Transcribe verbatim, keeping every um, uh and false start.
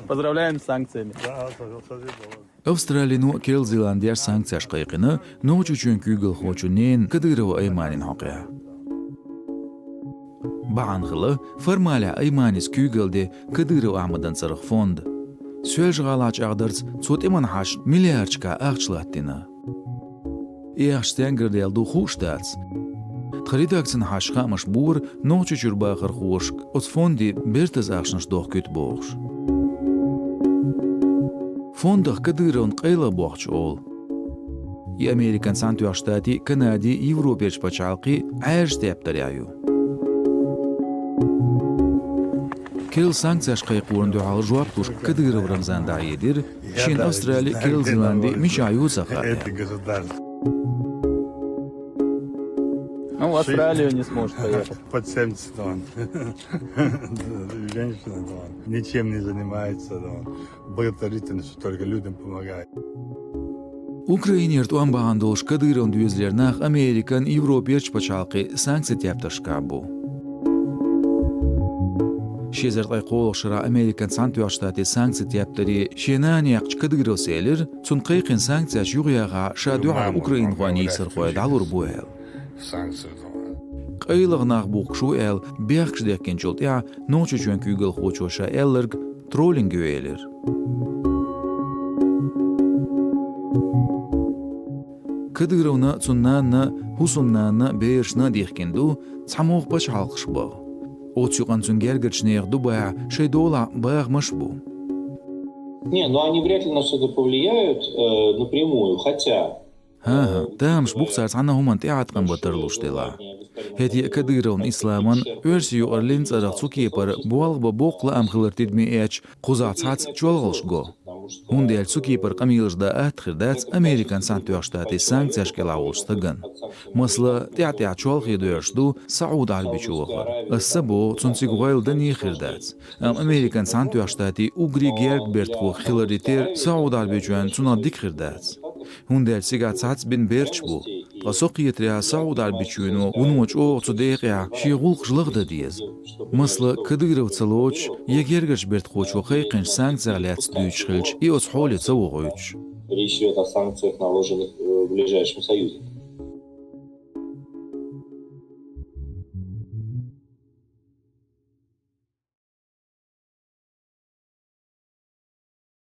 Поздравляем с санкциями. Австралино Керла Зеландеш санкцеш кхайкхина Нохчийчоьнан куьйгалхочун ненан Кадырова Айманан хьокъехь. Бахьана хилла формалехь Айманас куьйгалла деш Кадыров Ахьмадан цӀарах фонд. Соьлжа-ГӀалахь чӀагӀдарца, цо тӀеман хьашташ миллиардашкахь ахча латтийна. И ахча стенга даьлла ду хууш дац. Тхан редакцин хьашташ хаамаш бора Нохчийчуьра бахархошка оцу фонде бертаза ахчанаш дохкуьйту бохуш. Фондах Кадыровна къайлаха бохча олу. И Американ Цхьаьнатоьхначу Штатийн, Канадин, Европерчу пачхьалкхийн Ӏаьржа тептарехь ю. Керла санкцеш кхайкхорна дуьхьал жоп луш Кадыров Рамзана дӀахьедира, шена Австрали, Керла Зеланди мичахь ю ца хаьа. Ну, в Австралию не сможет поехать. Под семьдесят он. Женщина, да он. Ничем не занимается, да он. Благотворительность, только людям помогает. Украинера тӀом бахьана долуш Кадыровна доьзалера нах Американ, Европерчу пачхьалкхийн санкцийн тептаршкахь бу. Ши эзар ткъе кхоалгӀачу шарахь Американ Цхьаьнатоьхначу Штатийн санкцийн тептаре шен нана яьккхича Кадыровс элира, цунна кхайкхина санкцеш юхаяхахь, ша дуьхьал украинхойн йийсархой дӀалур бу аьлла. Къайлаха нах бухкуш ву аьлла, бехкаш дехкинчул тӀаьхьа Нохчийчоьнан куьйгалхочо ша аьлларг троллинг ю элира. Кадыровна, цуьнан нанна, хӀусамнанна, берашна дихкина ду цхьамогӀа пачхьалкхаш баха. Оцу юкъана цуьнан гергарчу нехан Дубайхь шайн долахь бахамаш а бу. Не, ну они вряд ли на что-то повлияют, э, напрямую, хотя ХӀан-хӀа, тамаш бу-кх цара цхьана а хӀуманна тӀеӀаткъам бан тарлуш делахь. ХӀетте а Кадыровна Исламан Оьрсийн юкъара лин цӀарах цу кепара болх бан боккха лаам хилар тидаме эцча, кхузахь цхьацца чолхалш го. ХӀунда аьлча цу кепара къамелаш дан атта хир дац Американ Цхьаьнатоьхначу Штатийн санкцеш кӀелахь волчу стагана. Масала, тӀаьхь-тӀаьхьа чолхе доьрзуш ду СаӀуд-Ӏаьрбийчу вахар. Аса ца боху, цунна цига гӀойла дан а хир дац. Амма Американ Цхьаьнатоьхначу Штатийн уггаре герга бертахо хиларе терра, СаӀуд-Ӏаьрбийчоьнна цунах дика хир дац. ХӀунда аьлча цигахь цхьацца бина берташ бу. Ткъа со кхетарехь, СаӀуд-Ӏаьрбийчоьно вуно чӀогӀа цу декъехь шен гӀуллакхаш лахдан деза. Масала, Кадыров ца лоцуш, я гергарчу бертахочо кхайкхинчу санкцех лаьцна дуьйцуш хилча, и оцу хьоле ца вохуьйтуш. Речь идёт о санкциях, наложенных, э, ближайшим союзникам.